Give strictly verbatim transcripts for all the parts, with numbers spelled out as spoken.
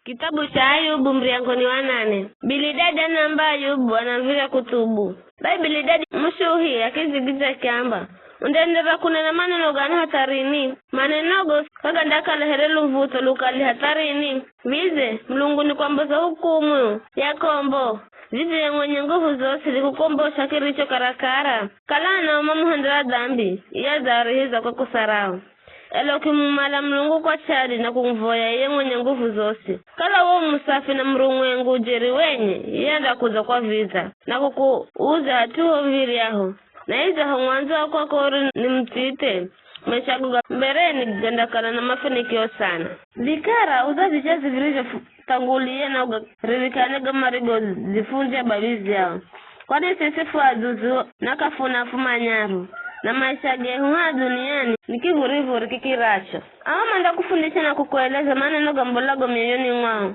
Kitabu cha Ayubu, muryango ni wa nane. Bilidadi anaamba Ayubu anamuv̱irya kuthubu. Bai Bilidadi Mushuhi akidzigidzya akiamba, "Undaenderera kunena maneno gani hatha rini? Manenogo k'agandakala here luv̱utho lukali hatha rini? Vidze Mulungu nikwamboza hukumu ya kombo? Vidze ye mwenye nguvu zosi nikukombosha kiricho karakara? Kala anauma muhendera dhambi, iye adzaarihiza kwa kosa rao. Ela ukimumala Mulungu kwa chadi na kumuvoya iye mwenye nguvu zosi. Kala wo musafi na murumwengu ujeri wenye, iye andakudza kwa vidza, na kukuuza hat'uho v̱iryaho. Na idzaho mwandzo wa kwako uri ni muthithe, maishago ga mbereni gandakala na mafanikio sana." Vikara uza vichazi virizho fu-, thangulie na ugaririkane ga marigodzifundya babizi ao. Kwani siswi fu azuzu na k'afuna fumanyaro, na maisha gehu haa dhuniani ni kivurivuri kikiracho. Ao mandakufundisha na kukueleza maneno gambolago mioyoni mwao.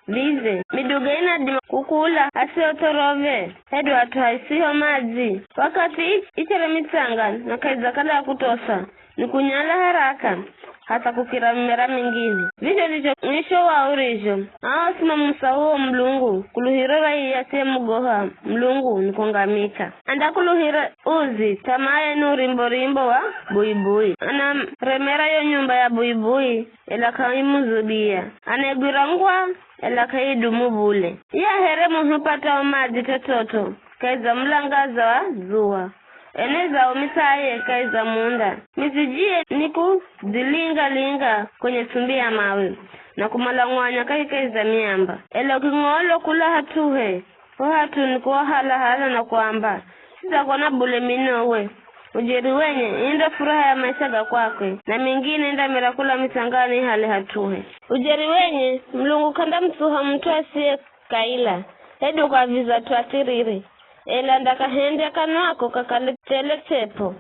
Vidze miduga inadima kukula hasiho th'orove, hedu hat'u haisiho madzi? Wakathi ich-, ichere mitsanga na k'aidzakala ya kutosa, ni kunyala haraka hatha kukira mimera mingine. Vizho ndizho mwisho wa urizho. Ao si mamusahuo Mulungu, kuluhiro ra iye asiyemugoha Mulungu ni kungamika. Andakuluhira uzi, th'amaa yenu urimbo-rimbo wa buibui. Anaremera yo nyumba ya buibui, ela k'aimuzudia. Anaigwira ngwa, ela k'aidumu bule. Iya here muhi upatao madzi t'ot'ot'o kahi za mulangaza wa dzuwa, enezao mitsaye kahi za munda. Midzijiye ni kudzilinga-linga kwenye tsumbi ya mawe, na kumala ngwanya kahikahi za miamba. Ela uking'olo kula hat'uhe, ho hat'u ni kuwahala-hala na kuamba, "Sidzakona bule minowe." Ujeri wenye, ii ndo furaha ya maisha ga kwakwe, na mingine indamera kula mitsangani ihale hat'uhe. Ujeri wenye, Mulungu k'andamutsuha mut'u asiye kaila, hedu kwaviza at'u athiriri, ela andakahendya kanwako kakale thele ts'ep'o,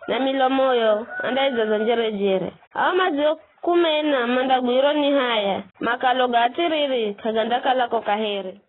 na milomoyo andaizaza njerejere. Ao madzio kumena mandagwirwa ni haya, makalo ga athiriri k'agandakala ko kaheri.